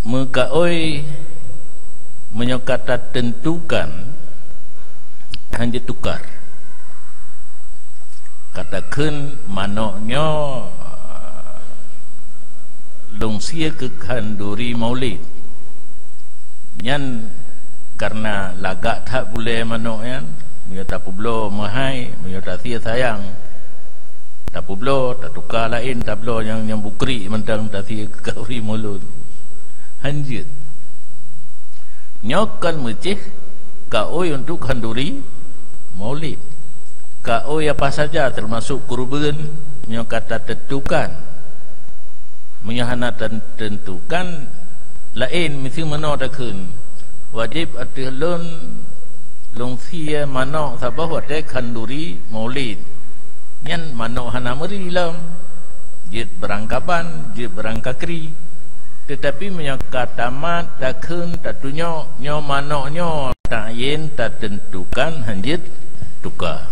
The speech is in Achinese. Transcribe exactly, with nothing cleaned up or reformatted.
Meukaôi meunyoe ka tateuntukan, hana jeuet tukar. Ka takheun manök nyoe lôn sie keu khanduri Maulid. Nyan kareuna lagak that bulée manök nyan, meunyoe tapeubloe meuhai, meunyoe tasie sayang, tapeubloe, tatuka laén, tabloe nyang, nyang bukrik mantong tasie keu khanduri Maulid. Hana jeuet. Nyoe kon meucéh kaôi untuk khanduri Maulid. Kaôi apa saja, teumasok keureubeuen, meunyoe ka tateuntukan. Meunyoe hana tateuntukan, laén, miseue meunoe takheun, wajéb ateueh lôn, lôn sie manök saboh watée khanduri Maulid. Nyan manök hana meuri lom, jeuet barangkaban, jeuet barangkakri. Teutapi meunyoe ka tamat takheun tatunyok nyoe manök nyoe, tayin tateuntukan, hana jeuet tuka.